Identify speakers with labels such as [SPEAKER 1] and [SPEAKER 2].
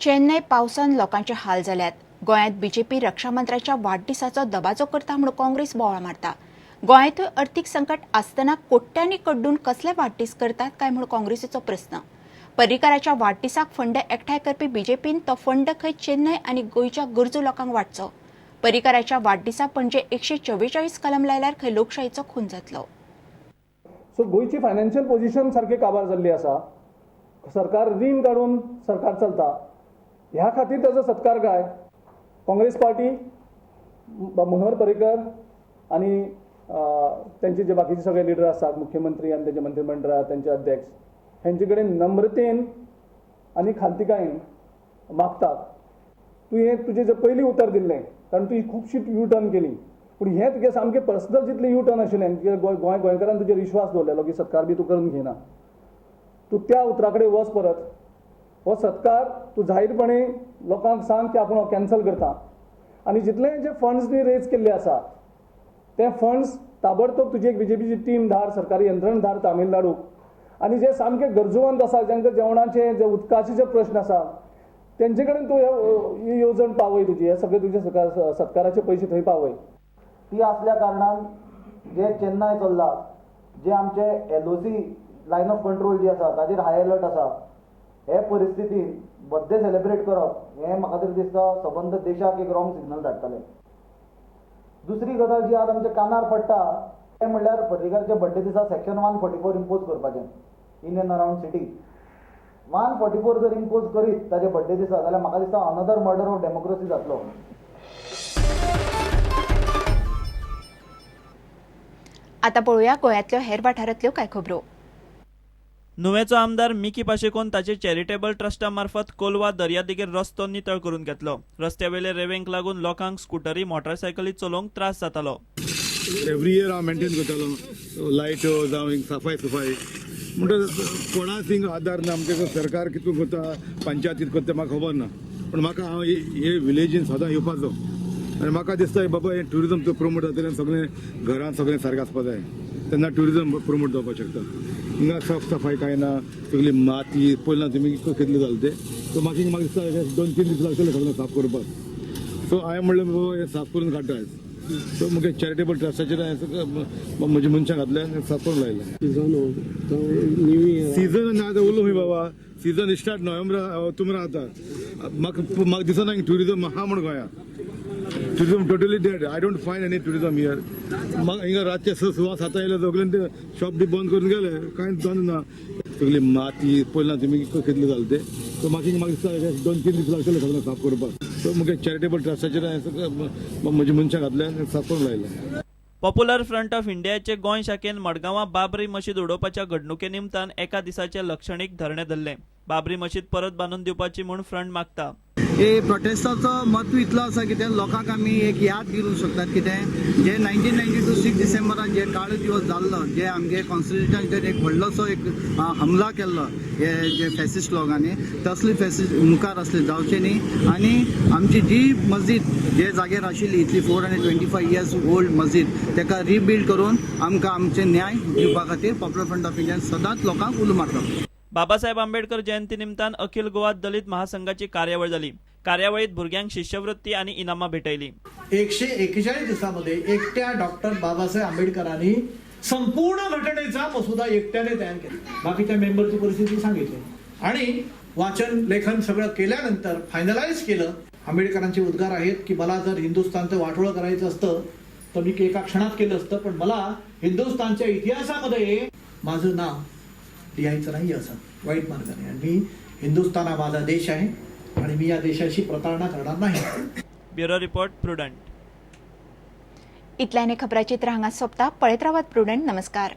[SPEAKER 1] चेन्नय पावसान लोकांचे हाल जाल्यात. गोंयांत बीजेपी रक्षामंत्र्याच्या वाडदिसाचो दबाजो करता म्हूण काँग्रेस बोवाळ मारता. गोंयांतूय अर्थीक संकट आसतना कोट्यांनी कड्डून कसले वाडदीस करतात काय म्हूण काँग्रेसीचो प्रस्न. पर्रीकाराच्या वाडदिसाक फंड एकठांय करपी बीजेपीन तो फंड खंय चेन्नय आनी गोंयच्या गरजू लोकांक वांटचो. पर्रीकाराच्या वाडदिसा पणजे 144 कलम लायल्यार खंय लोकशाहीचो खून जातलो.
[SPEAKER 2] सो गोंयची फायनान्शियल पोझिशन सारकी काबार जाल्ली आसा. सरकार रीण काडून सरकार चलता, ह्या खातीर ताजो सत्कार काय काँग्रेस पार्टी मनोहर पर्रीकर आनी त्यांचे जे बाकीचे सगळे लिडर आसात, मुख्यमंत्री आनी तेंचे मंत्रीमंडळ, तेंचे अध्यक्ष, हेंचे कडेन नम्रतेन आनी खालतीकायेन मागतात, तूं हें तुजें जें पयलीं उतर दिल्लें, कारण तुवें खुबशी यू टर्न केली, पूण हें तुगें सामकें पर्सनल जितलें यू टर्न आशिल्लें, गोंय गोंयकारान तुजेर विश्वास दवरलेलो की सत्कार बी तूं करून घेयना, तूं त्या उतरा कडेन वच परत. हो सत्कार तूं जाहीरपणे लोकांक सांग की आपूण हो कॅन्सल करता आनी जितले जे फंड्स तुवें रेज केल्ले आसा ते फंड्स ताबडतोब तुजी एक बीजेपीची टीम धाड, सरकारी यंत्रणा धाड तामिळनाडूक आनी जे सामके गरजूवंत आसा, जांकां जेवणाचे जे उदकाचे जे प्रश्न आसा तेंचे कडेन तूं ही येवजण पावय तुजी, हे सगळे तुजे सत्काराचे पयशे थंय पावय.
[SPEAKER 3] ती असल्या कारणान जे चेन्नय चल्ला, जे आमचे LOC line of control जी आसा ताजेर हाय अलर्ट आसा, हे परिस्थितीन बर्थडे सेलिब्रेट करप हें म्हाका तरी दिसता सबंद देशाक एक रॉंग सिग्नल धाडटलें. दुसरी गजाल जी आज आमच्या कानार पडटा तें म्हणल्यार पर्रीकारच्या बर्थडे दिसा सेक्शन 144 इम्पोज करपाचें in and around city. 144 जर इम्पोज करीत ताच्या बर्थडे दिसा जाल्यार म्हाका दिसता अनदर मर्डर ऑफ डेमोक्रेसी जातलो.
[SPEAKER 1] आता पळोवया गोंयांतल्यो हेर वाठारांतल्यो कांय खबरो.
[SPEAKER 4] नुवेचो आमदार मिकी पाशेकोन ताचे चॅरिटेबल ट्रस्टा मार्फत कोलवा दर्यादेगेर रस्तो नितळ करून घेतलो. रस्त्यावेले रेवेंक लागून लोकांक स्कुटरी मोटरसायकली चलोवंक त्रास जातालो.
[SPEAKER 5] एवरी इयर हांव मेंटेन करतालो लायट्यो जावं सफाय सफाय, म्हणटच कोणाक थिंग आदार ना. आमचे सरकार कितून करता, पंचायत कितें करता म्हाका खबर ना, पूण म्हाका हांव हे विलेजीन सदां येवपाचो आनी म्हाका दिसता बाबा हें ट्युरिजम प्रोमोट जातलें, सगळें घरान सगळें सारकें आसपा जाय तेन्ना ट्युरिजम प्रोमोट जावपाक शकता. हिंगा साफ सफाय कांय ना, सगळी माती पयला तुमी कितलें जालें तें, सो म्हाका म्हाका दिसता 2-3 दीस लागतले सगळें साफ करपाक. सो हांवें म्हणलें बाबा हें साफ करून काडटा आयज. सो मुगे चॅरिटेबल ट्रस्टाचेर हांवें म्हज्या मनशां घातलें आनी साफ करून लायलें. सीजन ना आतां उलो बाबा, सीजन स्टार्ट नोव्हेंबर ऑक्टोबर आतां म्हाका म्हाका दिसना ट्युरिजम आहा म्हूण गोंयांत. Tourism totally dead. I don't find any tourism here. म्हाका हिंगा रातचे 6 सव्वा 7 येयले सगळे ते शॉप बी बंद करून गेले, कांय धंदो ना. सगळी माती पयला तुमी कितलें जालें तें, सो म्हाका म्हाका दिसता 2-3 दीस लागतले सगळें साफ करपाक. सो मुगे चॅरिटेबल ट्रस्टाचेर हांवें म्हज्या मनशां घातलें आनी साफ करून लायलें.
[SPEAKER 4] पॉप्युलर फ्रंट ऑफ इंडियाचे गोंय शाखेन मडगांवां बाबरी मशीद उडोवपाच्या घडणुके निमतान एका दिसाचे लक्षणीक धरणें धरलें. बाबरी मशीद परत बांदून दिवपाची म्हूण फ्रंट मागता.
[SPEAKER 6] हे प्रोटेस्टाचो म्हत्व इतलो आसा कितें लोकांक आमी एक याद दिवंक शकतात कितें जे 1992 6 डिसेंबरान जे काळो दिवस जाल्लो, जे आमगे कॉन्स्टिट्युशनाचेर एक व्हडलोसो एक हमला केल्लो हे जे फॅसिस्ट लोकांनी, तसली फॅसिस्ट मुखार असले जावचे न्ही. आनी आमची जी मस्जीद जे जाग्यार आशिल्ली इतली 425 इयर्स ओल्ड मस्जीद तेका रिबिल्ड करून आमकां आमचे न्याय दिवपा खातीर पॉप्युलर फ्रंट ऑफ इंडियान सदांच लोकांक उलो मारता.
[SPEAKER 4] बाबासाहेब आंबेडकर जयंती निमतान अखिल गोवा दलित महासंघाची कार्यावळ जाली. कार्यावळीत भुरग्यांक शिष्यवृत्ती आणि इनामां भेटयली.
[SPEAKER 7] 141 दिवसामध्ये एकट्या डॉक्टर बाबासाहेब आंबेडकरांनी संपूर्ण घटनेचा मसुदा एकट्याने तयार केला. बाकीच्या मेंबरची परिस्थिती सांगितली आणि वाचन लेखन सगळं केल्यानंतर फायनलाइज केलं. आंबेडकरांचे उद्गार आहेत की मला जर हिंदुस्थानचं वाटोळं करायचं असतं तर मी एका क्षणात केलं असतं, पण मला हिंदुस्थानच्या इतिहासामध्ये माझं नाव लिहायचं नाही असं वाईट मार्गाने, आणि मी हिंदुस्थान हा माझा देश आहे आणि मी या देशाशी प्रतारणा करणार नाही.
[SPEAKER 4] Bureau report, Prudent.
[SPEAKER 1] इतल्याने खबराचित्र हांगा सोंपता. पळयत रावात प्रुडंट. नमस्कार.